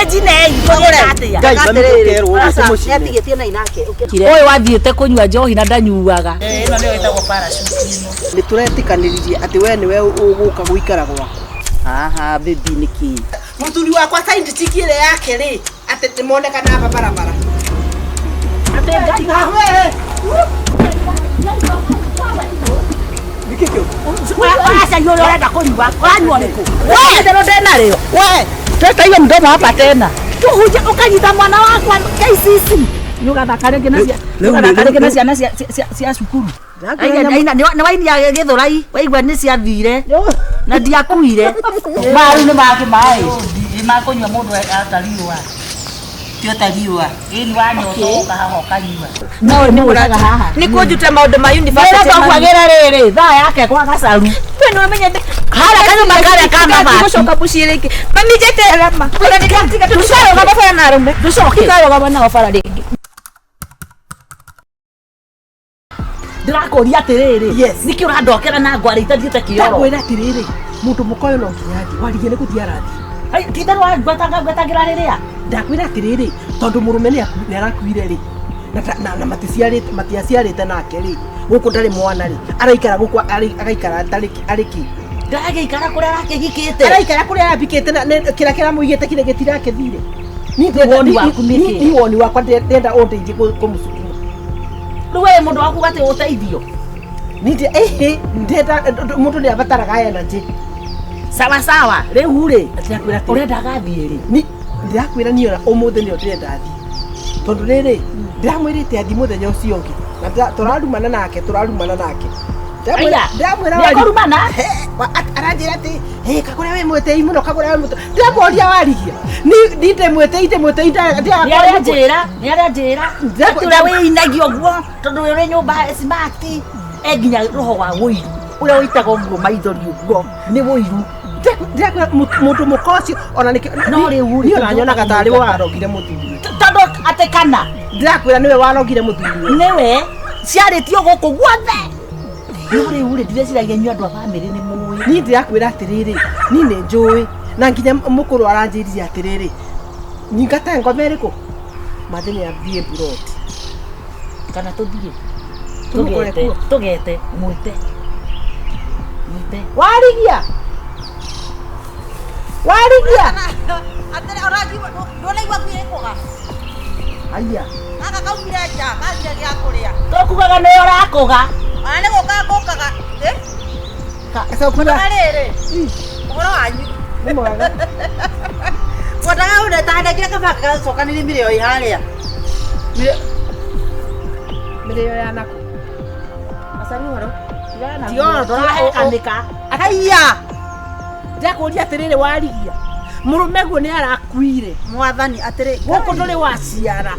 Mũkĩnjinei tũgĩka atĩa? Ngai mami ũkerwo ũguo mũciĩ. Nĩatigĩtie na inake. Ũyũ wathiĩte kũnyua njohi na ndanyuaga. Ĩno nĩyo ĩtagwo parachute ĩno. Nĩ tũretĩkanĩririe atĩ we nĩwe ũgũka gũikara gwakwa. Haha baby nĩkĩ? Mũthuri wakwa side chick ĩrĩa yake rĩ atĩ nĩmonekana aba barabara. Atĩ Ngai Nĩkĩ kĩu? Aca ũrĩa ũrenda kũnyua, ũranyua ũrĩkũ? Itherũ ndĩnarĩo. We, Teta hiyo mdomo hapa tena. Tuhuje ukanyita mwana wakwa KCC. Nĩ ũgathaka rĩngĩ na cia ũgathaka rĩngĩ na ciana cia cia cukuru. Aina nĩ wainia gĩthũrai waigua nĩ ciathire na ndiakuire. Maru nĩ mangĩ maĩ. Nĩ makũnyua mũndũ atariũa. Tio tariũa. Ĩni wanyota ũka haha ũkanyua. No nĩ ũraga haha. Nĩ kũnjuta maũndũ ma Wĩra university. twakwagĩra rĩrĩ thaa yake kwa gacaru. We nĩ wamenya Harĩa kanyũmba karĩa ka mabati. Gũcoka mũciĩ rĩngĩ. Mami njeterera ma. Ona nĩngatiga tũtikarũgama bara na arũme. Tũcoke. Tũtikarũgama nao bara rĩngĩ. Ndĩrakũria atĩrĩrĩ. Yes. Nĩkĩ ũrandokera na ngwarĩ itathiĩte kĩoro? Ndakwĩra atĩrĩrĩ, mũndũ mũka ũyũ no nginya athiĩ, warigie nĩ gũthiĩ arathiĩ. Ai, ti itherũ wangwetanga ngwetangĩra rĩrĩa. Ndakwĩra atĩrĩrĩ, tondũ mũrũme nĩ arakuire rĩ, na maticiarĩte matiaciarĩte nake rĩ, gũkũ ndarĩ mwana rĩ, araikara gũkũ agaikara arĩ kĩ? Ndagĩikara kũrĩa arakĩhikĩte. Araikara kũrĩa arambikĩte na kĩrĩa kĩramũigĩte kĩrĩa gĩtirakĩthire. Woni waku nĩ kĩ? Ni woni wakwa ndĩrenda ũndeithie kũmũcukuma. Rĩu we mũndũ waku atĩ ũteithio. Nĩ ndĩrenda mũndũ nĩ abataraga energy. Sawa sawa, rĩu rĩ Ndĩrakwĩra atĩrĩ, ũrenda agathiĩ rĩ? Ni ndĩrakwĩra niĩ ona ũmũthĩ nĩyo ndĩrenda athiĩ. Tondũ rĩrĩ, ndĩramwĩrĩte athiĩ mũthenya ũcio ũngĩ. Na tũrarumana nake, tũrarumana nake. Aya, Ndĩramwĩra nĩekũrumana? Aranjĩra atĩ, "Hĩ, Kagũre wĩ mwĩtĩi mũno, Kagũre wĩ mwĩtĩi." Ndĩramũria warigia. Ni ndĩ mwĩtĩi, ndĩ mwĩtĩi, Nĩ arĩa njĩra, nĩ arĩa njĩra. Atĩ ũrĩa wĩinagia ũguo tondũ ũrĩ nyũmba smart e nginya roho wa wũiru ũrĩa ũitaga ũguo maithori ũguo nĩ wũiru. Ndĩrakwĩra mũndũ mũka ũcio ona nĩkĩo No rĩu rĩ, niĩ ona nyonaga tarĩ we warogire mũthuri. Tondũ atĩ kana Ndĩrakwĩra nĩwe warogire mũthuri. nĩwe ciarĩtio gũkũ guothe. No rĩu rĩ ndireciiragia inyuĩ andũ a bamĩrĩ nĩ mũĩ. Niĩ ndĩrakwĩra atĩrĩrĩ, niĩ nĩ njũĩ na nginya mũkũrũ aranjĩrire atĩrĩrĩ, nyingate ngoma ĩrĩkũ? Mathĩ nĩ athiĩ mburoti. Kana tũthiĩ Tũmũkore tũgete kuo. tũgete mwĩte mwĩte Warigia! Warigia! Atĩrĩ ũranjigua ndũnaigua ngui ĩkũga. Aya. Gaka kaumire nja kathire gĩa kũrĩa. tũkugaga nĩ ũrakũga Ona nĩ gũka ngũkaga. Eh? Cokura. Na rĩrĩ. Ũhoro wanyu. Nĩ mwega. Ngwendaga ũndetanengire kaba gacokanĩrie mĩrĩo ĩ harĩa. Mĩrĩo ya nakũ? Gacaru ũhoro. tioro ndũrahekanĩka Haiya. Ndĩrakũria atĩrĩrĩ warigia. Mũrũme guo nĩ arakuire. Mwathani atĩrĩ. Gũkũ ndũrĩ waciara.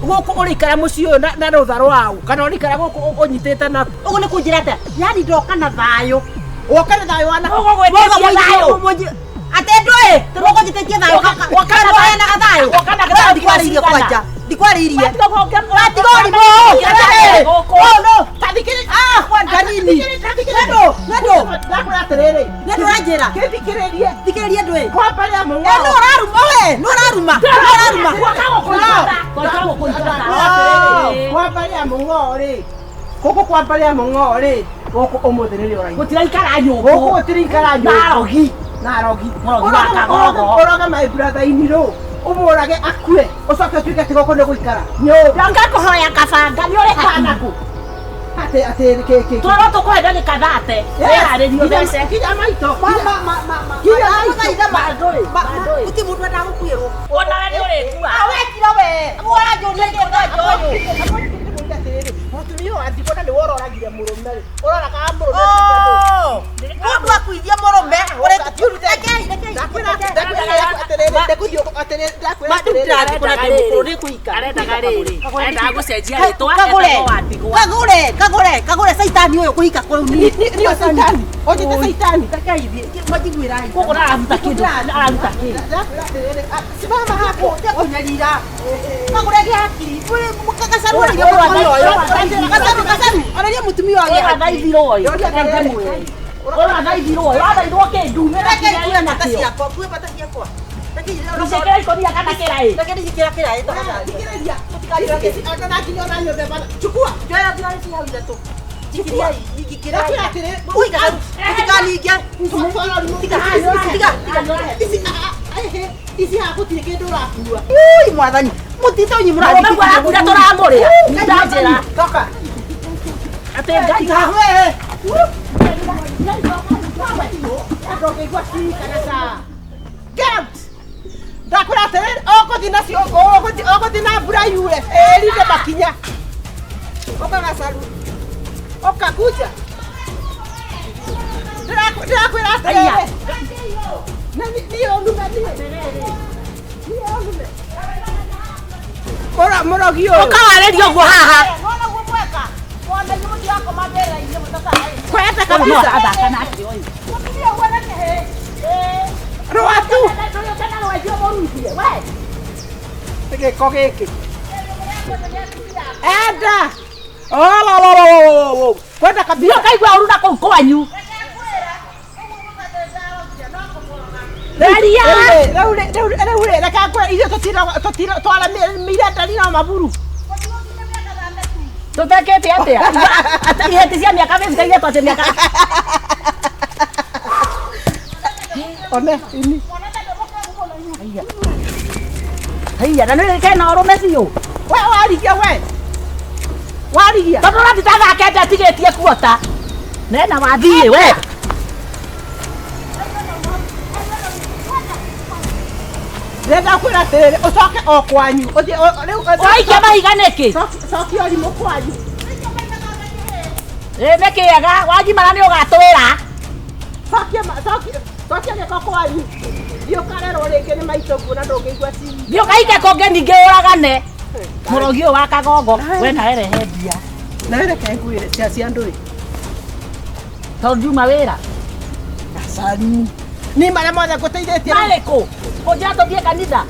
Gũkũ ũrĩikara mũciĩ ũyũ na rũtha rwaũ kana ũrĩikara gũkũ ũnyitĩte na Ũguo nĩ kũnjĩra atĩa? Yaani ndoka na thayũ. woka na thayũ wa nakũ? Ũgũgwĩtĩkia thayũ. Atĩ ndũĩ tũgũnjĩtĩtie thayũ. Woka na Woka na thayũ. Woka na thayũ. Ndikwarĩirie kwanja. Ndikwarĩirie. Watiga Watiga ũrimũ. Gũkũ. No. Ah, kwanja nini. Nendo, nendo. Ndakwĩra atĩrĩrĩ. Nendo ũranjĩra. Kĩthikĩrĩrie. Thikĩrĩria ndũĩ. Kwamba rĩa mũng'ao. Eh, no ũraruma we, no ũraruma. No ũraruma. Kwamba rĩa mũng'ao rĩ. Gũkũ kwamba rĩa mũng'ao rĩ. Gũkũ ũmũthĩ nĩrĩo ũraigua. Gũtiraikara nyũngũ. Gũkũ gũtiraikara nyũngũ. Na arogi. Na arogi. Mũrogi wa kagogo. Ũroge my brother in law. Ũmũrage akue. Ũcoke ũtuĩke atĩ gũkũ nĩ gũikara. Nyũmba. Ndoka kũhoya kabanga nĩ ũrĩ Kanaku. Atĩ atĩ kĩ kĩ. Twarwo tũkũhe ndagĩka thate. Wĩharĩrie ũthece. Kinya maito. Ma ma ma ma ma. Kinya Ndagũthaitha ma. Mandũĩ. Ma gũtirĩ mũndũ endaga gũkuĩrwo. Onawe nĩ ũrĩkua. Ah, wekira we. Ũranjũria kĩ ũranja ũyũ. Mũtumia ũyũ athikona nĩwe ũroragire mũrũme rĩ. Ũroraga mũrũme. Oh. Mũndũ akuithia mũrũme. Rekei, rekei. Ndakwĩra atĩrĩrĩ, ndĩkũthiĩ atĩrĩrĩ, ndakwĩra Ma rĩu atĩrĩrĩ. ndĩrathiĩ kũrĩa ndĩ mũkũrũ nĩ kũhika. Arendaga rĩrĩ. Arendaga gũcenjia rĩtwa. Kagũre. etagwo Wandigwa. Kagũre, kagũre, kagũre caitani ũyũ kũhika kũu niĩ. Niĩ caitani. Ũnjĩte caitani. Rekei thiĩ. Manjiguĩrai. Gũkũ ndararuta kĩndũ. Araruta kĩndũ. Ndakwĩra atĩrĩrĩ, simama hapo. Kũnyarira. Kagũre gĩa hakiri. Gacaru arĩria mũtumia ũyũ. Gacaru, gacaru. Arĩria mũtumia ũyũ Ũyũ agĩe hakiri. athaithirwo ĩ. Reke ndĩmwĩre. Ũyũ athaithirwo ĩ. Athaithirwo kĩ ndume na Rekei kĩrĩa ngue ena bata kĩo. ciakwa, ngue bata ciakwa. Njĩkĩra ikũnia kana kĩraĩ. Reke ndĩcikĩra kĩraĩ tafadhali. Thikĩrĩria. Tũtikanjũrage. Ona nginya ona nyũmba bana. Chukua. Njoya thigari ci hau ithatũ. Njikĩriai, njikĩrai. Ndakwĩra atĩrĩ, Ui, gacaru. Mũtikaninge. Tiga, tiga, tiga. Ici ici haha gũtirĩ kĩndũ ũrakua. Ui, mwathani. Mũtito nyi Mũrũme guo arakwĩra tũramũrĩa. Ndanjĩra. Toka. Atĩ Ngai. Tiga we. Ndũngĩigua cii kana ca. Get out. Ndakwĩra atĩrĩrĩ, ũgũthiĩ nacio, ũgũthiĩ na mbura yure, ĩrinde makinya. Ũka gacaru. Ũka kuja. Ndĩrakwĩra atĩrĩrĩ. Na niĩ ũnume niĩ. Niĩ ũnume. Mũra mũrogi ũyũ. Ũkawarĩria ũguo haha. Wona ũguo mweka. Wona inyuĩ mũtirakoma mbĩrĩra-inĩ mũtataĩ. Kwenda Ũyũ no kabisa. arathaka nake ũyũ. Mũtumia ũguo na kĩhĩ. Ĩĩ. Rwatu. Ndũyũke na rwenji ũmũruithie, we. Gĩko gĩkĩ. Enda. Oh, lo, lo, lo, lo, lo. Kwenda kabisa. Ũkaigua ũru na kũu kwanyu. Theria. Rĩu rĩ, rĩu rĩu rĩ, reke ngwĩre ithuĩ tũtira twaramĩire ndari na maburu. Tũtekĩte atĩa? Ihĩti cia mĩaka mĩingĩ igetwo atĩ mĩaka. One, ini. Haiya, na nĩ kena ũrũme biũ. We warigia we. Warigia. Tondũ ũrathiĩ ta thaa kenda atigĩtie kuota. Nena wathiĩ we. Ndĩrenda kwĩra atĩrĩrĩ, ũcoke o kwanyu. Ũthiĩ rĩu Ũraikia mahiga nĩkĩ? Cokia ũrimũ kwanyu. Ĩ nĩ kĩega, wagimara nĩ ũgatwĩra. Cokia cokia cokia gĩko kwanyu. Thiĩ ũkarerwo rĩngĩ nĩ maitũ na ndũngĩigua cii. Thiĩ ũkaike kũngĩ ningĩ ũragane. Mũrogi ũyũ wa kagongo, we nawe rehe mbia. Nawe reke ngwĩre cia cia andũ rĩ. Tondũ ndiuma wĩra. Gacaru. Ni marĩa mothe ngũteithĩtie. Marĩkũ? Kũnjĩra tũthiĩ kanitha.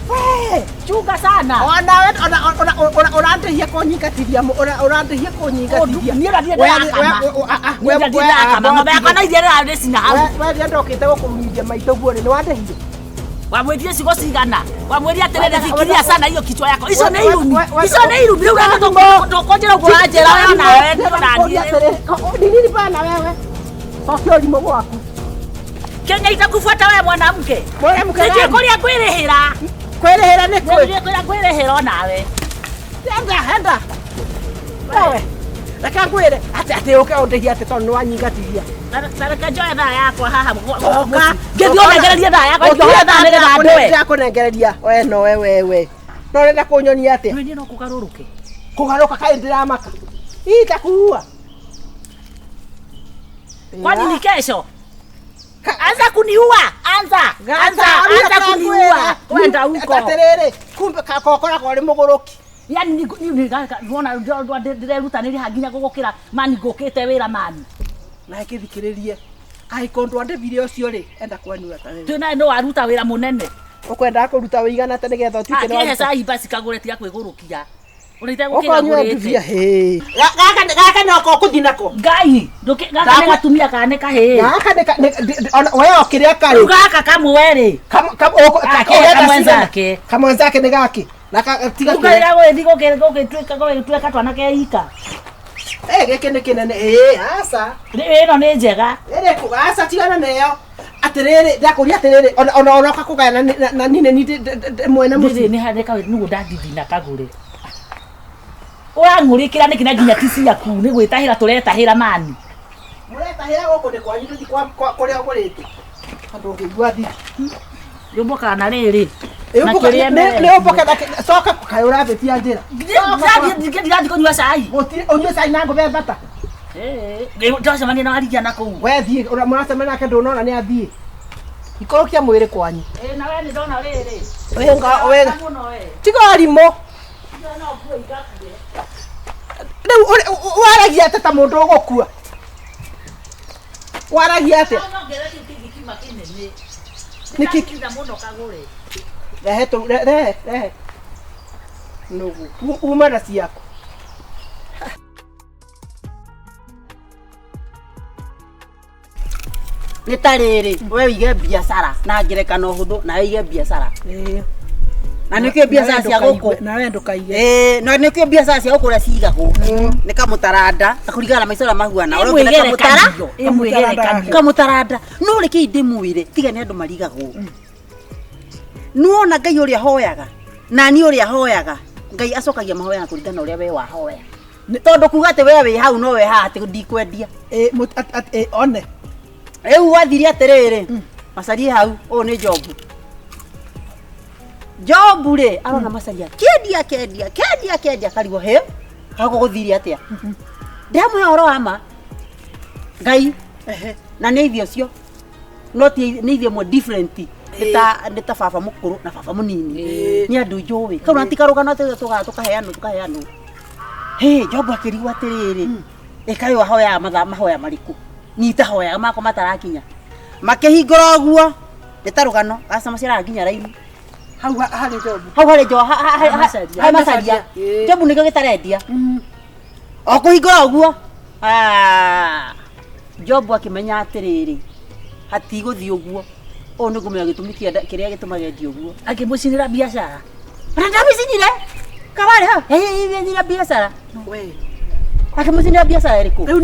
We. Chunga sana. Onawe ona ona ona ũrandĩhia kũnyingatithia ũrandĩhia kũnyingatithia. Niĩ ũrathiĩ ndĩrakama. Niĩ ũrathiĩ ndĩrakama. Ng'ombe yakwa na iria rĩrarĩcina hau. We rĩrĩa ndokĩte gũkũrumithia maitũ guo rĩ, nĩ wandĩhire? Wamwĩtire ciugo cigana? Wamwĩrire atĩrĩrĩ, fikiria sana hiyo kichwa yako. Icio nĩ irumi. Icio nĩ irumi. Rĩu reke ndũkũnjĩra ũguo ũranjĩra we nawe Ndĩrakũria ndũrathiĩ. atĩrĩ, ni nini bana wewe? Cokia ũrimũ gwaku. Kenya itakufuata wewe mwanamke. Mwanamke Sijui gani? kũrĩa ngwĩrĩhĩra. Kwĩrĩhĩra nĩ kũ? Sijui kũrĩa ngwĩrĩhĩra onawe. Enda, enda. Wewe. Reke ngwĩre atĩ atĩ ũke ũndĩhie atĩ tondũ nĩ wanyingatithia. Ta reke njoe thaa yakwa haha. Coka. Ngĩthiĩ ũnengererie thaa yakwa. Ngĩoya thaa nĩgetha ndũe. Ndĩrakũnengereria. We no we we we. No ũrenda kũnyonia atĩa? Niĩ no kũgarũrũke. Kũgarũka kaĩ ndĩramaka. Itakuua. Kwani ni kesho? Anza kuniua, anza. Anza, anza kuniua. Kwenda huko. Atĩrĩrĩ, kumbe kakokoragwo ũrĩ mũgũrũki. Yaani ni wona ndirerutanĩria haha nginya gũgũkĩra mani ngũkĩte wĩra mani. Na gĩthikĩrĩrie. Angĩkorwo ndwandĩhire ũcio rĩ, enda kwanyu ata wewe. Twĩ nawe no waruta wĩra mũnene. Ũkwendaga kũruta wĩigana atĩa nĩgetha ũtuĩke nĩ Akĩhe waruta? cai basi kagũre tiga kwĩgũrũkia. Ũrĩte Ũkanyua ndubia gũkĩgagũrĩte. hĩ. Gaka noko ũkũthiĩ nako. Ngai, gaka nĩ gatumia kana nĩ kahĩĩ. Gaka nĩ ona we o kĩrĩa karĩ. Rĩu gaka kamwe rĩ. Gake kamwenzake. Kamwenzake nĩ gaki. Na tiga Rĩu kĩrĩa. karĩa gũgĩthiĩ gũgĩtuĩka gũgĩtuĩka twana ke ika. Eh gĩkĩ nĩ kĩnene. Ĩĩ aca. Ĩno nĩ njega. Ĩrĩkũ aca tigana nayo. Atĩrĩrĩ ndakũria atĩrĩrĩ ona ona ũroka kũgayana na niĩ nĩ mwene Ndĩrĩ mũciĩ. nĩ harĩ kawĩ nĩguo ndandithina kagũre. Ũrang'ũrĩkĩra nĩkĩ na nginya ti ciaku nĩ gwĩtahĩra tũretahĩra mani. Mũretahĩra gũkũ nĩ kwanyu tũthiĩ kwa kũrĩa ũgũrĩte. Andũ ũngĩigua thithi. Rĩũmbũkaga na rĩrĩ. Na kĩrĩa Nĩ ũmbũke na coka kaĩ ũrabĩtia njĩra. Ndirathiĩ kũnyua cai. Gũtirĩ ũnyue cai na ngũbe mbata. Ndĩracemania na warigia na kũu. We thiĩ mũracemania nake ndũnona nĩ athiĩ. Ikũrũkia mwĩrĩ kwanyu. Ĩĩ na we nĩ ndona rĩrĩ. Wĩnga wega. Mũno we. Tiga ũrimũ. No nguo igakue. Rĩu waragia atĩa ta mũndũ ũgũkua? Waragia atĩa? Nongerere kĩu kĩngĩ kiuma kĩnene. Nĩ kĩ- Ndĩrakinya mũno kagũre. Rehe tũ rehe rehe. Nũgũ. Uma na ciaku. Nĩ ta rĩrĩ, we wĩige biacara na ngerekano hũthũ, nawe wĩige biacara. Na nĩkĩo biacara cia gũkũ. Nawe ndũkaige. Ĩĩ, na nĩkĩo biacara cia gũkũ ũrĩa cigagwo. Nĩ kamũtaranda, kũringana na maica ũrĩa mahuana. Ũrĩa ũngĩ nĩ kamũtara, Ĩmwĩgerekanio. kamũtaranda. No rekei ndĩmwĩre, tiga nĩ andũ marigagwo. Nĩwona Ngai ũrĩa hoyaga, na niĩ ũrĩa hoyaga, Ngai acokagia mahoya na kũringana na ũrĩa we wahoya. Tondũ kuga atĩ we wĩ hau no we haha atĩ ndikwendia. One. Rĩu gwathire atĩrĩrĩ, macarie hau, ũyũ nĩ Jobu. Jobu rĩ, arona macaria kĩendia kĩendia kĩendia kĩendia akarigwo hĩ, gũkũ gũthire atĩa? Ndĩramũhe ũhoro wa ma. Ngai na nĩ ithuĩ ũcio no ti nĩ ithuĩ ĩmwe different. Nĩ ta baba mũkũrũ na baba mũnini. Nĩ andũ njũĩ. Kau na ti karũgano atĩ tũgaga tũkaheanwo tũkaheanwo. Hĩ, Jobu akĩrigwo atĩrĩrĩ, ĩ kaĩ ahoyaga mathaa mahoya marĩkũ? Niĩ itahoyaga makwa matarakinya. Makĩhingũra ũguo, nĩ ta rũgano, customer ciaraga nginya raini. Hau harĩ Jobu. Hau harĩ Jo, Macaria. harĩ macaria. Jobu nĩkĩo gĩtarendia. O kũhingũra ũguo, ah, Jobu akĩmenya atĩrĩrĩ, hatigũthiĩ ũguo. Ũũ nĩ ngũmenya gĩtũmi kĩrĩa gĩtũmaga endie ũguo. Akĩmũcinĩra biacara. Ona ndamĩcinire. Kabarĩ hau. Ĩ biacara. We. Akĩmũcinĩra biacara ĩrĩkũ? Rĩu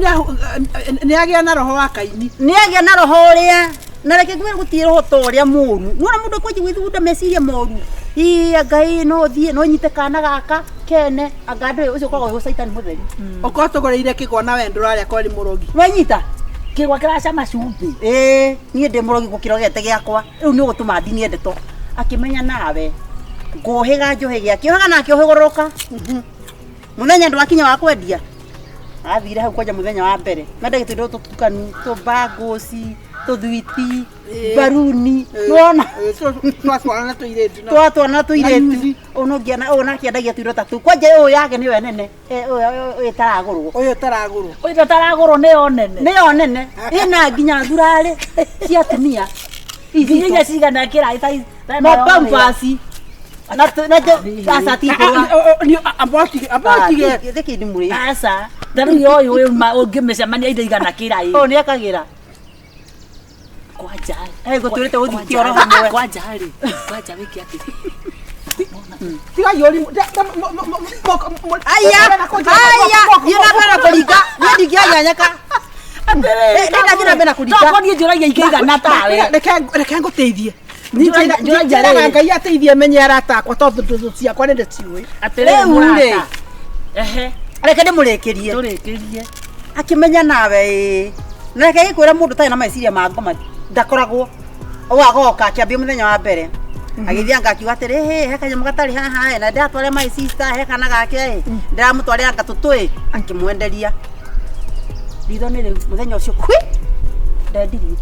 nĩ agĩa na roho wa Kaini. Nĩ agĩa na roho ũrĩa na reke ngwĩre gũtirĩ roho ta ũrĩa mũru. Nĩwona mũndũ akwanjia gwĩthugunda meciria moru. Ii Ngai no thiĩ no nyite kana gaka kene anga andũ ũcio ũkoragwo wĩ caitani mũtheri. Ũkorwo tũgũrĩire kĩgwa na we ndũrarĩa korwo nĩ mũrogi. Wanyita? Kĩgwa kĩracama cumbĩ. Ĩĩ, niĩ ndĩ mũrogi gũkĩra gĩte gĩakwa. Rĩu nĩ ũgũtũma ndinie ndeto. Akĩmenya nawe. Ngũhĩga njũhĩge, akĩũhĩga na akĩũhĩgũrũrũka. Mũthenya ndwakinya wa kwendia. Athire hau kwanja mũthenya wa mbere. Mendagio tũindo tũtukanu, tũbangũci, tũthwiti, baruni. Nĩwona? Twatwarana na tũirĩtu. Twatwarana na tũirĩtu. Ũyũ no ngiana, ũyũ nake endagia tũindo ta tũu. Kwanja ũyũ yake nĩyo nene, ũyũ ĩtaragũrwo. Ũyũ ũtaragũrwo. Ũyũ ũtaragũrwo nĩyo nene. Nĩyo nene. Ĩna nginya thurarĩ cia atumia. Nginya iria cigana kĩraĩ ta Mapampers. Na aca ti kũrũa. Ambotige. Thĩkĩ ndimũrĩ. Aca. Ta rĩu ũyũ ũngĩmĩcemania indo igana kĩraĩ. Ũyũ nĩekagĩra. Kwanja. Hey, gũtũrĩte gũthitia oro hamwe. Kwanja rĩ. Kwanja wĩke atĩ. Tiga yori. Aya, aya, thiĩ na mbere kũringa. Niĩ ndingĩanyanyeka. Ndathiĩ na mbere kũringa. Tokorwo niĩ njũragia ingĩigana tawe. Reke ngũteithie. Njĩraga Ngai ateithie menye arata akwa tondũ thũ ciakwa nĩ ndĩciũĩ. Atĩrĩrĩ Rĩu rĩ. mũrata. Ehe. Reke ndĩmũrĩkĩrie. Tũrĩkĩrie. Akĩmenya nawe ĩĩ. Na reke gĩkwĩra mũndũ ũtarĩ na meciria ma ngoma ndakoragwo. Ũũ agoka akĩambia mũthenya wa mbere. Agĩthiĩ anga akiuga atĩrĩ, hĩ, he kanyamũ gatarĩ haha ĩ, na ndĩratwarĩra my sister, he kana gake ĩ, ndĩramũtwarĩra anga tũtũ ĩ, akĩmwenderia. Ritho nĩ rĩu mũthenya ũcio kwi ndendirie.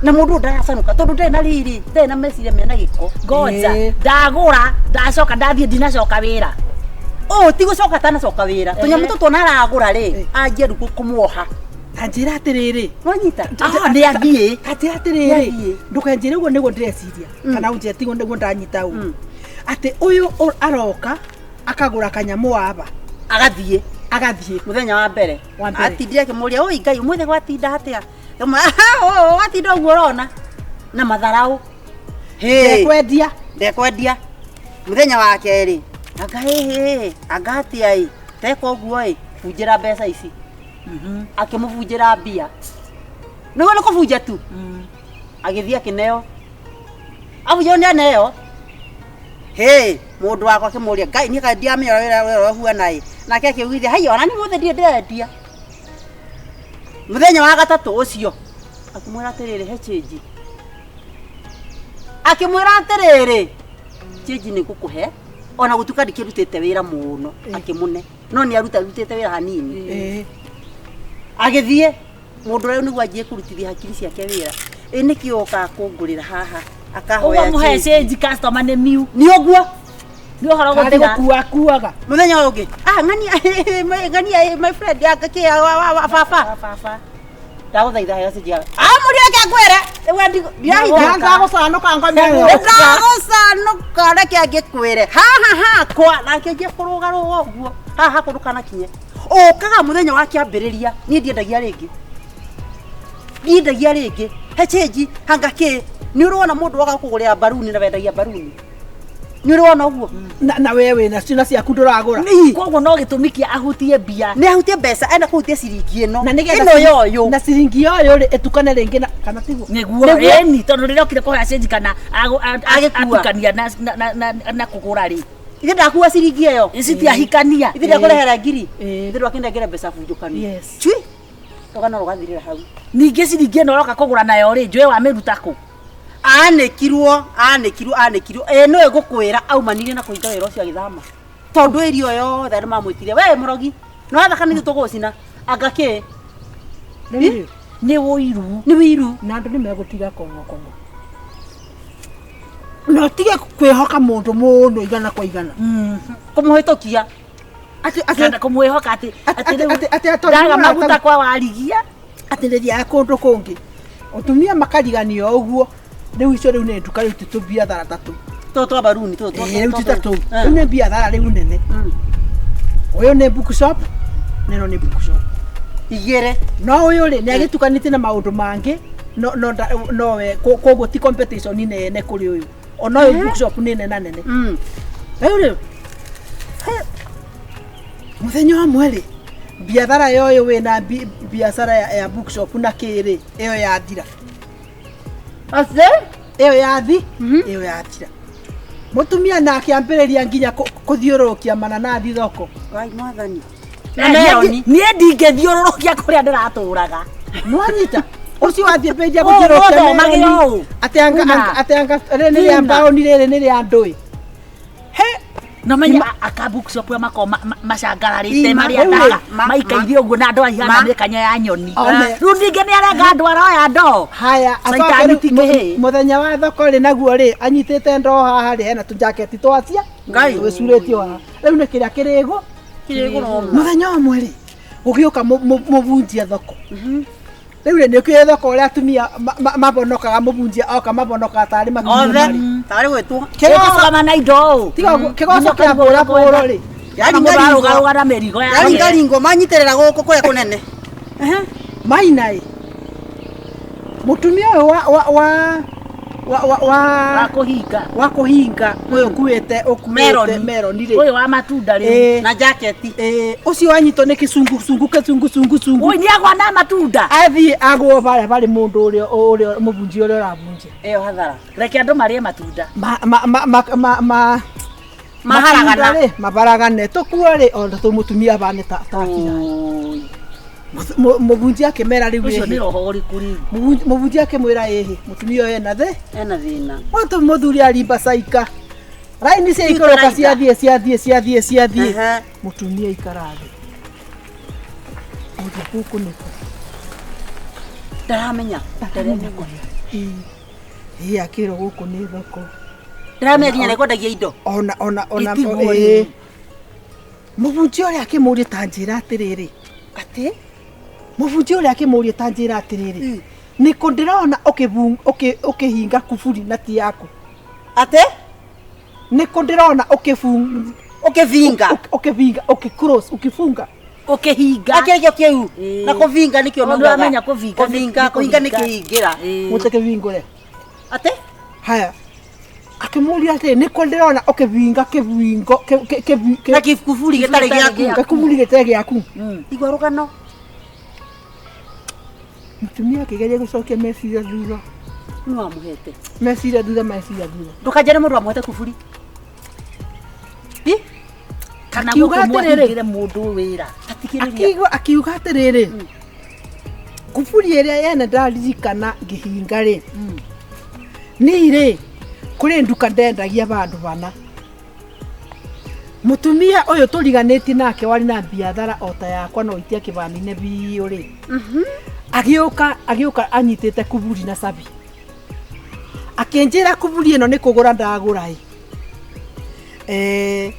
Na mũndũ ũyũ ndaracanũka tondũ ndarĩ na riri, ndarĩ na meciria mena gĩko. Ngoja. Ndagũra, ndacoka ndathiĩ ndinacoka wĩra. Ũũ ti gũcoka atanacoka wĩra. Tũnyamũ tũtũ ona aragũra rĩ, anjie rĩu kũmuoha. Ta njĩra atĩrĩrĩ. Wanyita? Nĩ athiĩ. Ta njĩra atĩrĩrĩ. Ndũkanjĩre ũguo nĩguo ndĩreciria. Kana ũnjĩre tiguo nĩguo ndanyita ũguo. Atĩ ũyũ aroka akagũra kanyamũ waba. Agathiĩ. Agathiĩ. Mũthenya wa mbere. Wa mbere. Atindire akĩmũria, oi Ngai, ũmũthĩ gwatinda atĩa? Watinda ũguo ũrona. Na matharaũ. Ndekwendia. Ndekwendia. Mũthenya wa kerĩ. Anga hĩ, anga atĩa ĩ. Teka ũguo ĩ, bunjĩra mbeca ici. Akĩmũbunjĩra mbia. Nĩguo nĩ kũbunja tu. Agĩthiĩ akĩneo. Abunjĩrwo nĩ aneo. Hĩ, mũndũ wakwa akĩmũria, Ngai niĩ kaĩ ndiramenya ũrĩa wĩra ũhuana ĩ. Nake akĩugithia, hai ona niĩ mũthĩ ndirĩ ndĩrendia. Mũthenya wa gatatũ ũcio, akĩmwĩra atĩrĩrĩ, he change. Akĩmwĩra atĩrĩrĩ, change nĩ ngũkũhe, ona gũtuĩka ndikĩrutĩte wĩra mũno, akĩmũne. No nĩ arutĩte wĩra hanini. Agĩthiĩ, mũndũ ũrĩa nĩguo anjie kũrutithia hakiri ciake wĩra. Ĩ nĩkĩ ũkaga kũngũrĩra haha? Akahoya Ũguo mũhe change. change customer nĩ miu. Nĩ ũguo. Nĩ ũhoro Tarĩ gũthira. gũkua akuaga. Mũthenya ũyũ ũngĩ. Ah, ng'ania, ng'ania, my friend, anga kĩ, wa, baba. Baba. Ndagũthaitha heo change yaku. Ah, mũrĩ reke ngwĩre. Rĩu ndirahitha. Ndagũcanũka ngombe. Ndagũcanũka reke ngĩkwĩre. Haha hakwa na akĩanjia kũrũgarũga ũguo. Haha hakwa ndũkanakinye. Ũkaga mũthenya wa kĩambĩrĩria, niĩ ndiendagia rĩngĩ. Ndiendagia rĩngĩ. He change hanga kĩ. Nĩ ũrona mũndũ waga kũgũrĩra mbaruni na wendagia mbaruni. Nĩ ũrona ũguo? Na we wĩna ciana ciaku ndũragũra. Koguo no gĩtũmi kĩa ahutie mbia. Nĩ ahutie mbeca, ena kũhutia ciringi ĩno. Na nĩgetha Ĩno yoyũ. Na ciringi yoyũ rĩ ĩtukane rĩngĩ na kana tiguo. Nĩguo ĩni tondũ rĩrĩa okire kũhoya change kana Agĩkua. atukania na kũgũra rĩ. Ithe ndakua ciringi ĩyo. Ici tiahikania. Ithe ndakũrehera ngiri. Ĩĩ. Ithe ndwakinengera mbeca bunjũkanu. Yes. Cui. Rũgano rũgathirĩra hau. Ningĩ ciringi ĩno ũroka kũgũra nayo rĩ, njũĩ wamĩruta kũ? Anĩkirwo, anĩkirwo, anĩkirwo. Ĩ nĩwe ngũkwĩra aumanire na kũhinga wĩra ũcio agĩthama. Tondũ ĩrio yothe andũ mamwĩtire, we mũrogi, nĩ wathaka nĩ ithuĩ tũgũgũcina. Anga kĩ? Rĩu Nĩ ũiru. Nĩ wĩiru. Na andũ nĩ megũtiga kong'o kong'o. Na ũtige kwĩhoka mũndũ mũno igana kwa igana. Kũmũhĩtũkia. Atĩ atĩ Kana kũmwĩhoka atĩ atĩ rĩu atĩ atĩ ndaga maguta kwa warigia. atĩ rĩthiaga kũndũ kũngĩ. Atumia makariganio ũguo. Rĩu icio rĩu nĩ nduka rĩu ti tũbiathara ta tũu. Tũtũ twa mbaruni tũtũ. Ĩĩ, rĩu ti ta tũu. Rĩu nĩ biathara rĩu nene. Ũyũ nĩ bookshop, na ĩno nĩ bookshop. Igĩrĩ. No ũyũ rĩ nĩ agĩtukanĩtie na maũndũ mangĩ no no nowe koguo ti competition nene kũrĩ ũyũ. Ona ũyũ bookshop nĩ nena nene. Rĩu rĩ mũthenya ũmwe rĩ biathara ya ũyũ wĩna biacara ya bookshop na kĩ rĩ ĩyo yathira. Atĩ? Ĩyo yathi, ĩyo yathira. Mũtumia nake ambĩrĩria nginya kũthiũrũrũkia mananathi thoko. Ngai mwathani. Na meroni. Niĩ ndingĩthiũrũrũkia kũrĩa ndĩratũraga. Nĩwanyita? Ũcio wathiĩ mbĩnja Ũũ, gũthiũrũrũkia ũthomage meroni. ũũ. Atĩ anga Una. atĩ anga rĩrĩ nĩ rĩa Una. mbaũni rĩrĩ nĩ rĩa ndũĩ. He No menya aka bookshop ĩyo makoragwo macangararĩte Ima, marĩa rĩu thaka ma- maikaire ũguo na andũ ahihana ma- mĩkanya ya nyoni. One. Rĩu ningĩ nĩ arenga andũ aroya ndoo. Haya, acoke Caitani rĩu ti kĩhĩĩ. mũthenya wa thoko rĩ naguo rĩ anyitĩte ndoo haha rĩ hena tũjaketi twacia Ngai. twĩcurĩtio haha rĩu nĩ kĩrĩa kĩrĩgũ Kĩrĩgũrwo. mũthenya ũmwe rĩ gũgĩũka mũbunjia thoko rĩu rĩ nĩũkĩũĩ thoko ũrĩa atumia mabonokaga mũbunjia oka mabonokaga tarĩ makinya Othe. marĩ. Tarĩ gwĩtwo. Kĩrũgama na indo ũũ. Tiga ũguo, kĩgoco kĩa bũra bũrũ rĩ Kana mũndũ arũgarũga na mĩrigo yake. Yaringaringwo manyitĩrĩra gũkũ kũrĩa kũnene. Maina ĩ mũtumia ũyũ wa wa wa wa wa Wa wa kũhinga. wa kũhinga ũyũ ũkuĩte ũkuĩte Meroni. meroni rĩ Ũyũ wa matunda rĩu. Ĩĩ. Na jaketi. Ĩĩ, ũcio wanyitwo nĩ kĩcungucungu kĩcungucungu Ũyũ nĩagwa na matunda. athiĩ agwo barĩa barĩ mũndũ ũrĩa ũrĩa mũbunjia ũrĩa ũrabunjia Ĩyo hathara. Reke andũ marĩe matunda. ma ma ma ma ma ma Maharagana. matunda rĩ mabaragane tũkuo rĩ ona tũmũtumia bane ta ta akira Ũĩ. Mũbunjia akĩmera rĩu Ũcio nĩ ĩhĩ roho ũrĩkũ rĩu? Mũbunjia akĩmwĩra ĩhĩ mũtumia ũyũ ena thĩ Ena thĩna. Watu mũthuri arimba caika raini cia ikũrũka Taraika. ciathiĩ ciathiĩ ciathiĩ ciathiĩ Ehe. mũtumia ikara thĩ ũndũ gũkũ nĩkũ Ndaramenya. Ndaramenya kũrĩa ĩĩ akĩrwo gũkũ nĩ thoko Ndaramenya nginya nĩkwendagia indo. ona ona ona Ĩtigwo ĩĩ. rĩu. Mũbunjia ũrĩa akĩmũria ta njĩra atĩrĩrĩ Atĩ? Mũbunjia ũrĩa akĩmũria ta njĩra atĩrĩrĩ nĩkũ ndĩrona ũkĩhinga kuburi na ti yaku Atĩ? Nĩkũ ndĩrona Ũkĩvinga. ũkĩvinga ũkĩclose ũkĩfunga Ũkĩhinga. Akĩrĩkio kĩu. Ĩĩ. Na kũvinga nĩkĩo Tondũ maugaga. amenya kũvinga nĩ- Kũvinga, nĩ kũhinga nĩ kũhinga. kĩhingĩra. Ĩĩ. mũtĩkĩvingũre Atĩ? haya akĩmũria atĩrĩ nĩkũ ndĩrona ũkĩvinga kĩvingo Na kĩburi gĩtarĩ gĩtarĩ gĩaku. gĩkuburi gĩtarĩ gĩaku Igua rũgano. Mũtumia akĩgeria gũcokia meciria thutha Nĩ wamũhete. meciria thutha meciria thutha Ndũkanjĩre mũndũ wamũhete kuburi. Ĩ? Kana Akiuga gũtũmwo atĩrĩrĩ. ahingĩre mũndũ wĩra. Tatigĩrĩria. Akiuga atĩrĩrĩ kuburi ĩrĩa yene ndaririkana ngĩhinga rĩ niĩ rĩ kũrĩ nduka ndendagia bandũ bana mũtumia ũyũ tũriganĩtie nake warĩ na biathara o ta yakwa no itia kĩbanine biũ rĩ agĩũka agĩũka anyitĩte kuburi na cabi akĩnjĩra kuburi ĩno nĩ kũgũra ndagũra ĩ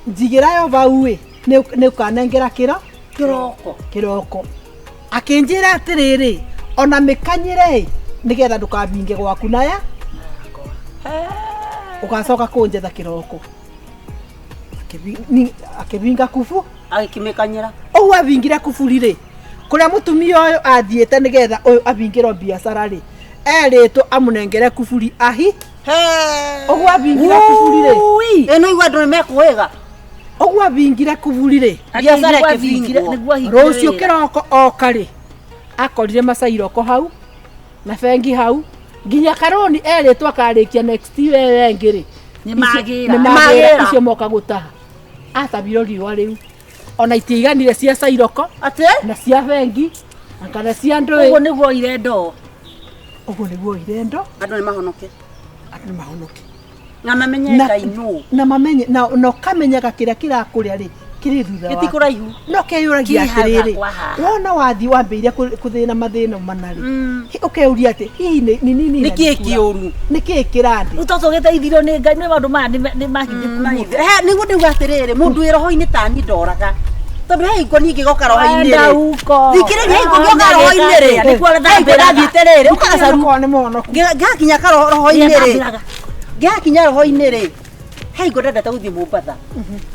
njigĩra yo bau ĩ nĩ ũkanengera kĩro Kĩroko. kĩroko akĩnjĩra atĩrĩrĩ ona mĩkanyĩre ĩ nĩgetha ndũkabinge gwaku naya ũgacoka kũnjetha kĩroko Akĩbinga kubu Agĩkĩmĩkanyĩra. ũguo abingire kuburi rĩ Kũrĩa mũtumia ũyũ athiĩte nĩgetha ũyũ ahingĩrwo biacara rĩ, erĩtwo amũnengere kuburi ahi. Ũguo ahingire kuburi rĩ, Ui. Ĩno igua andũ nĩ mekũĩga. Ũguo ahingire kuburi rĩ, Biacara Nĩguo ahingire- ĩkĩbingwo. nĩguo ahingire rũciũ wĩra. kĩroko oka rĩ, akorire macairoko hau na bengi hau nginya karoni erĩtwo akarĩkia next year ĩyo ĩngĩ rĩ, Nĩ magĩra. nĩ magĩra Magĩra. icio moka gũtaha atabirwo riũa rĩu ona itiaiganire cia cairoko Atĩ? na cia bengi na kana cia ndũĩ. Ũguo nĩguo oire ndoo. Ũguo nĩguo oire ndo. Andũ nĩ mahonoke. Andũ nĩ mahonoke. Na mamenye Ngai nũ. Na mamenye na ũkamenyaga kĩrĩa kĩrakũrĩa rĩ kĩrĩ thutha waku. Gĩtikũraihu. No keyũragia Kĩ hau atĩrĩrĩ, hakwa haha. wona wathiĩ wambĩrĩria kũthĩna mathĩna mana rĩ, ũkeyũria atĩ hihi nĩ nĩ nini Nĩ kĩĩ kĩũru? Nĩ kĩĩ kĩrandĩ? Rĩu tũgĩteithirio nĩ Ngai nĩ maũndũ maya nĩ mahithĩku mũno. He nĩguo ndauga atĩrĩrĩ, mũndũ wĩ roho-inĩ tani ndoraga. Tondũ he hingo niĩ ngĩgoka roho-inĩ Wenda rĩ. uko. Thikĩrĩria, he hingo ngĩoka roho-inĩ rĩ. Nĩkuo He hingo thambĩraga. ndathiĩte rĩrĩ, ũka gacaru. Okorwo nĩ mũhonoku. Ngakinya ka roho-inĩ rĩ. Thambĩraga. Ngakinya roho-inĩ rĩ. He hingo ndendete gũthiĩ Mombatha.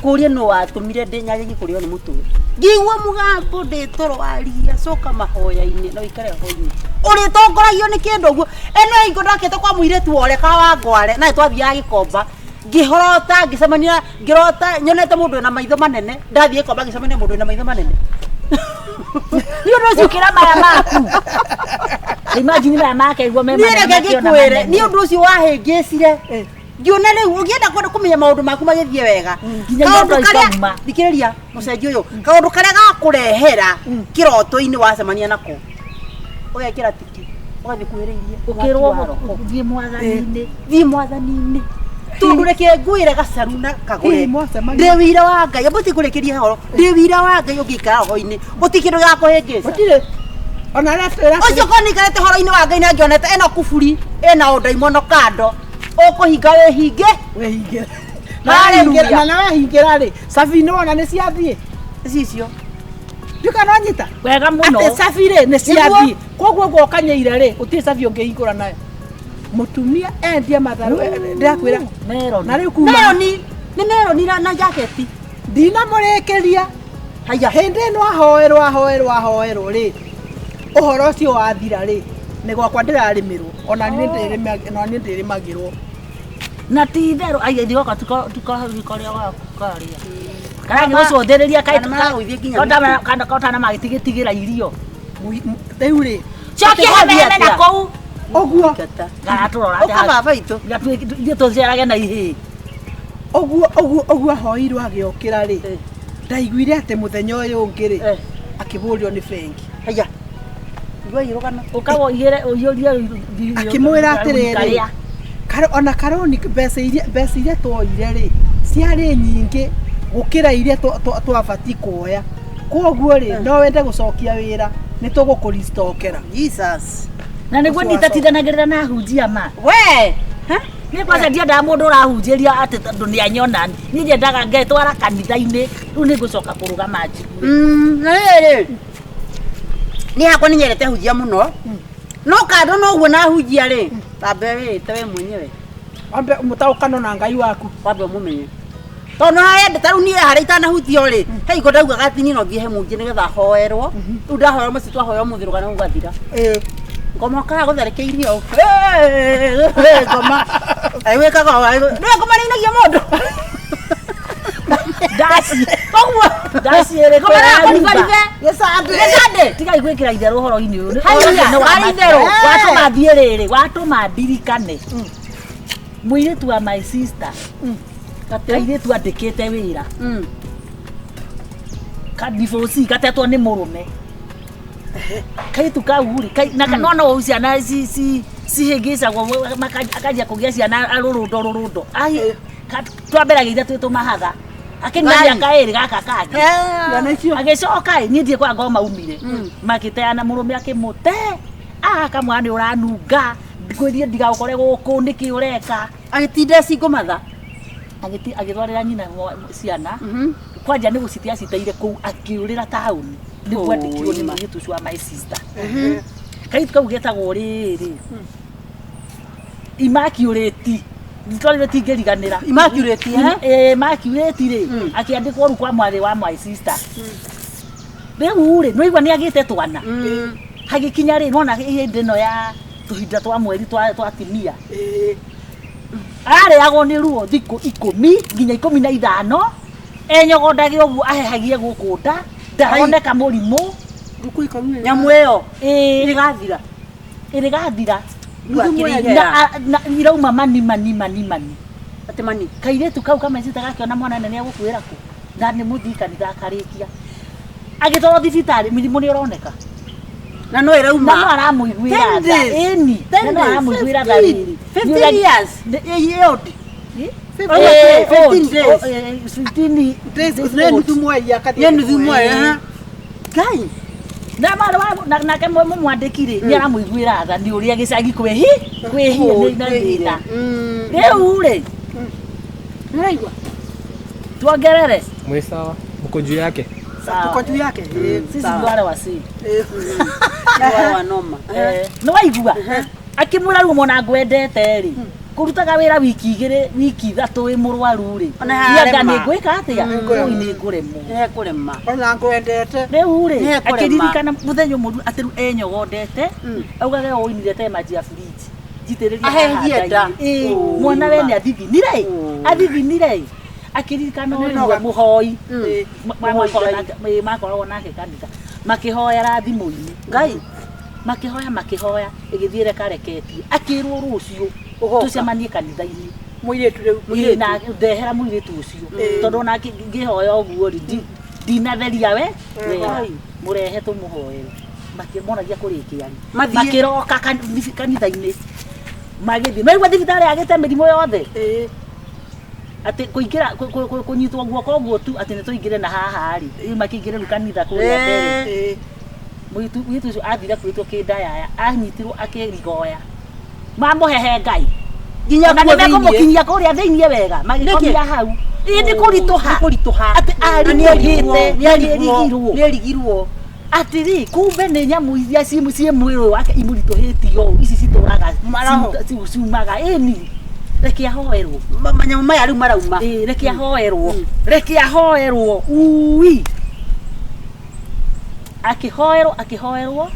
Kũria nũ watũmire ndĩ nyanyagie kũrĩo nĩ mũtwe. Ngĩigua mũgambo ndĩ toro waria, coka mahoya-inĩ na ũikare roho-inĩ. Ũrĩtongoragio nĩ kĩndũ ũguo. Ĩno hingo ndokĩte kwa mũirĩtu wa ũrĩa ka wa Ngware, na twathiaga Gĩkomba. Ngĩhorota ngĩcemania ngĩrota nyonete mũndũ wĩna maitho manene, ndathiĩ Gĩkomba ngĩcemania na mũndũ wĩna maitho manene. Nĩ ũndũ ũcio ũkĩra maya maku. Imagine maya make iguo me Niĩ manene reke makĩona ngĩkwĩre, manene. nĩ ũndũ ũcio wahĩngĩcire. Ngĩona rĩu ũngĩenda kwenda kũmenya maũndũ maku magĩthiĩ wega, Nginya kaũndũ iroto karĩa ikauma. thikĩrĩria mũcenji ũyũ, kaũndũ karĩa gakũrehera kĩroto-inĩ wacemania nako, ũgekĩra tiki ũgathiĩ kuhĩrĩirie Ũkĩrwo mwaki wa roho. ũthiĩ mwathani-inĩ. Thiĩ mwathani-inĩ, tondũ reke ngwĩre gacaru na kagũre, Hihi mwacemania? ndĩ wĩira wa Ngai, amba tikũrĩkĩria horo, ndĩ wĩira wa Ngai, ũngĩikara roho-inĩ gũtirĩ kĩndũ gĩgakũhĩngĩca. Gũtirĩ ona arĩa twĩra. Ũcio korwo nĩikarĩte horo-inĩ wa Ngai na ngĩonete ĩno kuburi ĩna ũndaimono kando, ũkũhinga wĩhinge. Wehingĩra. Hallelujah. Na na wehingĩra rĩ, cabi nĩ wona nĩ ciathiĩ. Cicio. Nduka no nyita. Wega mũno. Atĩ cabi rĩ nĩ ciathiĩ. Koguo ũguo ũkanyeire rĩ, gũtirĩ cabi ũngĩhingũra nayo. Mũtumia endia matharũ, ndĩrakwĩra. Meroni. Na rĩu kuma Meroni nĩ meroni na jaketi. Ndinamũrĩkĩria. Haya. Hĩndĩ ĩno ahoerwo ahoerwo ahoerwo rĩ, ũhoro ũcio wathira rĩ, nĩ gwakwa ndĩrarĩmĩrwo ona niĩ ndĩrĩmagĩrwo. Na ti itherũ ai ithuĩ tukarĩa waku karĩa. Karagĩgũcũthĩrĩria Kana maragũithia nginya kotana magĩtigĩtigĩra irio. Rĩu rĩ, Cokia Atĩ hemeheme gwathiĩ na atĩa? kũu. Ũguo Garatũrora Ũka baba itũ. Ithuĩ tũcerage na ihĩĩ. Ũguo ũguo ũguo ahoirwo agĩũkĩra rĩ, ndaiguire atĩ mũthenya ũyũ ũngĩ rĩ, akĩbũrio nĩ bengi. Haya. Igua irũgano. Ũkawa ũiyũrie Akĩmwĩra atĩrĩrĩ, ona karoni mbeca iria twoire rĩ, ciarĩ nyingĩ gũkĩra iria twabatiĩ kuoya, koguo rĩ, no wende gũcokia wĩra nĩ tũgũkũristokera. Jesus. Na nĩguo Ũcio nitatithanagĩrĩra na ahunjia ma. We. Niĩ kwanza ndiendaga mũndũ ũrahunjĩria atĩ tondũ nĩ anyona. Niĩ nyendaga ngetwara kanitha-inĩ, rĩu nĩ ngũcoka kũrũgama njigue. Na rĩrĩ niĩ hakwa nĩ nyendete hunjia mũno, no kando noguo na hunjia rĩ, tambe wĩĩte we mwenyewe. Wambe mũtaũkano na Ngai waku. Wambe ũmũmenye, tondũ harĩa ta rĩu niĩ harĩa itanahutio rĩ, he hingo ndaugaga atĩ niĩ no thiĩ he mũnjĩ nĩgetha hoerwo. Rĩu ndahoerwo macio twahoya ũmũthĩ rũgano rũgathira. Ngoma ũkaga gũtharĩkĩirio ngoma wĩkaga nĩwe ngoma nĩinagia mũndũ. Ndaci. Ũguo. Ndaciĩrĩ Ngoma nĩyakũribaribе. Gĩcandĩ. Tigai gwĩkĩra itherũ ũhoro-inĩ ũyũ. Haiya, Ũhoro ũcio nĩ wa harĩ ma. itherũ. Watũma thiĩ rĩrĩ, watũma ndirikane. Mũirĩtu wa my sister. Kairĩtu andĩkĩte wĩra. Ka divorce gatetwo nĩ mũrũme. Kairĩtu kau rĩ, na no no ciana cihĩngĩcagwo akanjia kũgĩa ciana rũrũndo rũrũndo. Twamberagia twĩ tũmahatha. Akĩnyua mĩaka ĩrĩ gaka kangĩ. Ciana icio. Agĩcoka ĩ, niĩ ndiĩ kwa ngoma maumire. Makĩteana mũrũme akĩmũte. Kamwana nĩ ũranunga. Ngwĩrie ndigagũkore gũkũ nĩkĩ ũreka. Agĩtinda cingũmatha. Agĩtwarĩra nyina ciana. Kwanja nĩ gũcitia aciteire kũu akĩũrĩra taũni. Nĩguo andĩkirwo nĩ mũirĩtu ũcio wa my sister. Kairĩtu kau getagwo rĩrĩ. Immaculate. Rĩtwa rĩrĩ tingĩriganĩra. Immaculate, eh? Immaculate rĩ, akĩandĩkwo rĩu kwa mwarĩ wa my sister. Rĩu rĩ, nĩwaigua nĩ agĩte twana. Hagĩkinya rĩ, nĩwona hĩndĩ ĩno ya tũhinda twa mweri twa atimia. Ararĩagwo nĩ ruo thikũ 10 nginya 15, enyogondage ũguo ahehagie gũkũ nda, ndaroneka mũrimũ. Thikũ 10. Nyamũ ĩyo Ĩĩ. ĩgathira. Ĩrĩgathira. Nuthu mweri. Na irauma mani mani mani mani. Atĩ mani. Kairĩtu kau kamecita gakĩona mwana nene agũkuĩra kũ? Na nĩ mũthii kanitha akarĩkia. Agĩtwarwo thibitarĩ mĩrimũ nĩ ĩroneka. Na no ĩrauma. Na no aramũiguĩra tha. Ĩni. Na no aramũiguĩra tha rĩrĩ. 15 years. Ĩ old. 15 days. 15 Days nĩ nuthu mweri akathiĩ. Nĩ nuthu mweri. Ngai. Na mwarĩ wa nake mũmwandĩki rĩ, nĩ aramũiguĩra tha nĩ ũrĩa gĩcagi kwĩhie na thĩna. Rĩu rĩ, Nĩũraigua? Tuongerere. Mwĩ sawa, mko juu yake. Tuko juu yake. Sisi ndio wale wasi. Wa noma. Nĩ waigua? Akĩmwĩra rĩu mwana ngwendete rĩ. Kũrutaga wĩra wiki 2, wiki 3 wĩ mũrwaru rĩ. Ona Nianga nĩ ngwĩka atĩa? Ũi nĩ ngũremwo. Nĩ kũrema. Ona ngwendete. Rĩu rĩ, Nĩ ekũrema. akĩririkana mũthenya ũmwe atĩ rĩu enyogondete, augage ũinire te maji ya fridge. Njitĩrĩrie Aherie nda. Ĩĩ, mwana we nĩ athithinire. Athithinire. Akĩririkana ũrĩa mũhoi. Makoragwo nake kanitha. Makĩhoera thimũ-inĩ. Ngai. Makĩhoya ĩgĩthiĩ rekareketie. Akĩrwo rũciũ tũcemanie kanitha-inĩ. Mũirĩtu rĩu. Na ndehera mũirĩtu ũcio. Tondũ ona ngĩhoya ũguo rĩ, ndinatheria we wega. Mũrehe tũmũhoere. Makĩmonagia kũrĩkia rĩ. Makĩroka kanitha-inĩ. Magĩthiĩ. Maigua thibitarĩ yagĩte mĩrimũ yothe. Atĩ kũingĩra kũnyitwo guoko ũguo tu atĩ nĩ tũingĩre na haha rĩ. Rĩu makĩingĩre rĩu kanitha kũrĩa mbere. Mũirĩtu ũcio athire kwĩtwo kĩndayaya, anyitirwo akĩrigoya. Mamũhehe Ngai. Nginya Na kuo nĩ thĩiniĩ. mekũmũkinyia kũrĩa thĩiniĩ wega. Magĩkomia hau. Ĩĩ nĩ kũritũha. Nĩ kũritũha. Atĩ arigĩte, Nĩ arigirwo. Nĩ arigirwo. Atĩrĩ, kumbe nĩ nyamũ iria ciĩ mwĩrĩ wake imũritũhĩtie ũũ, ici citũraga ciumaga. Ĩni. Reke ahoerwo. Manyamũ maya rĩu marauma. Ĩĩ, reke ahoerwo. Reke ahoerwo. Ui. Akĩhoerwo.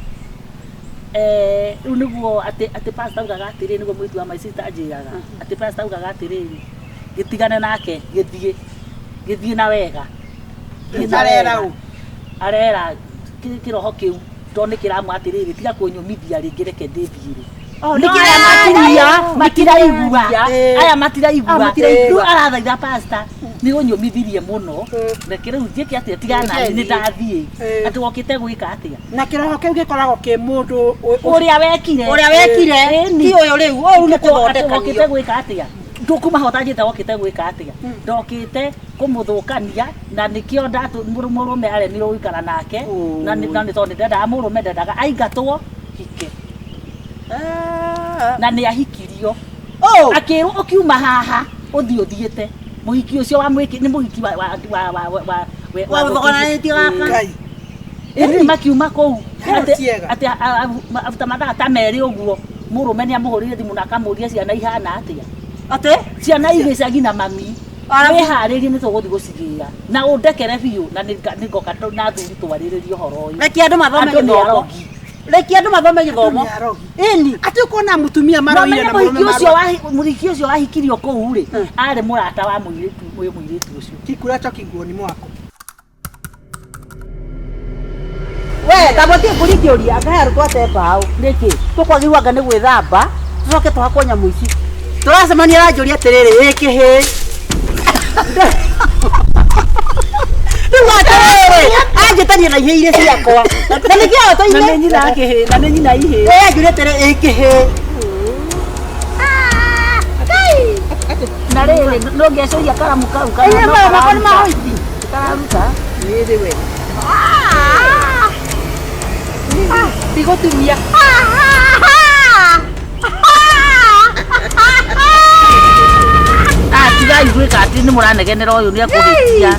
Rĩu nĩguo atĩ pastor augaga atĩrĩrĩ, nĩguo mũirĩtu wa my sister anjĩraga. Atĩ pastor augaga atĩrĩrĩ, gĩtigane nake, gĩthiĩ na wega. Arera ũ? Arera kĩroho kĩu, tondũ nĩ kĩramwa atĩrĩrĩ, tiga kũnyũmithia rĩngĩ, reke ndĩthiĩre. Nĩ aya matiraigua. Aya matiraigua. Rĩu arathaitha pastor, nĩ ũnyũmithirie mũno. Reke rĩu njĩke atĩa, tiga nani nĩ ndathiĩ. Atĩ wokĩte gwĩka atĩa? Na kĩroho kĩu gĩkoragwo kĩ mũndũ ũrĩa wekire. Ũrĩa wekire. Ti ũyũ rĩu, ũyũ nĩ kũthondekanio. Wokĩte gwĩka atĩa? Ndũkuma hotanjĩte wokĩte gwĩka atĩa? Ndokĩte kũmũthũkania na nĩkĩo mũrũme aremirwo gũikara nake. Na nĩ tondũ ndendaga mũrũme, ndendaga aingatwo hike. Na nĩ ahikirio. Akĩrwo ũkiuma haha ũthiĩ ũthiĩte. Mũhiki ũcio wa mwĩki nĩ mũhiki wa Wathogoranĩtie gaka. Ngai. Ĩni makiuma kũu. Atĩ aruta mathaa ta merĩ ũguo mũrũme nĩ amũhũrĩire thimũ na akamũria ciana ihana atĩa. Atĩ? Ciana igĩcagi na mami. Wĩharĩrie nĩ tũgũthiĩ gũcigĩra. Na ũndekere biũ na nĩ ngoka na athuri twarĩrĩrie ũhoro ũyũ. Reke andũ mathome Andũ nĩ gĩthomo. arogi. Reke andũ mathome gĩthomo. Ĩni. Atĩ ũkona mũtumia maroire na mũrũme Mũhiki ũcio wahikirio kũu rĩ, arĩ mũrata wa mũirĩtu ũyũ mũirĩtu ũcio. Kikuracho kinguoni mwako. We, kamũtiĩ kũringĩũria, akahe arutwo ate mbaũ. Nĩkĩ? Tũkwagĩrĩirwo anga nĩ gwĩthamba, tũcoke tũhakwo nyamũ ici. Tũracemania aranjũria atĩrĩrĩ, ĩ kĩhĩ. Rĩu atĩrĩrĩ, anjĩtania na ihĩ irĩ ciakwa. Na nĩ kĩhoto-inĩ. Na nĩ nyina kĩhĩ, na nĩ nyina ihĩ. Ĩ anjũria atĩrĩ, ĩ kĩhĩ. Na rĩrĩ, no ngĩacũria karamu kau kana Ĩ no maya makwa nĩ kararuta. ma hoiti. Kararuta. Nĩ we. Ndigũtumia. Tigai gwĩka atĩ nĩ mũranegenera ũyũ nĩ ekũhĩtia.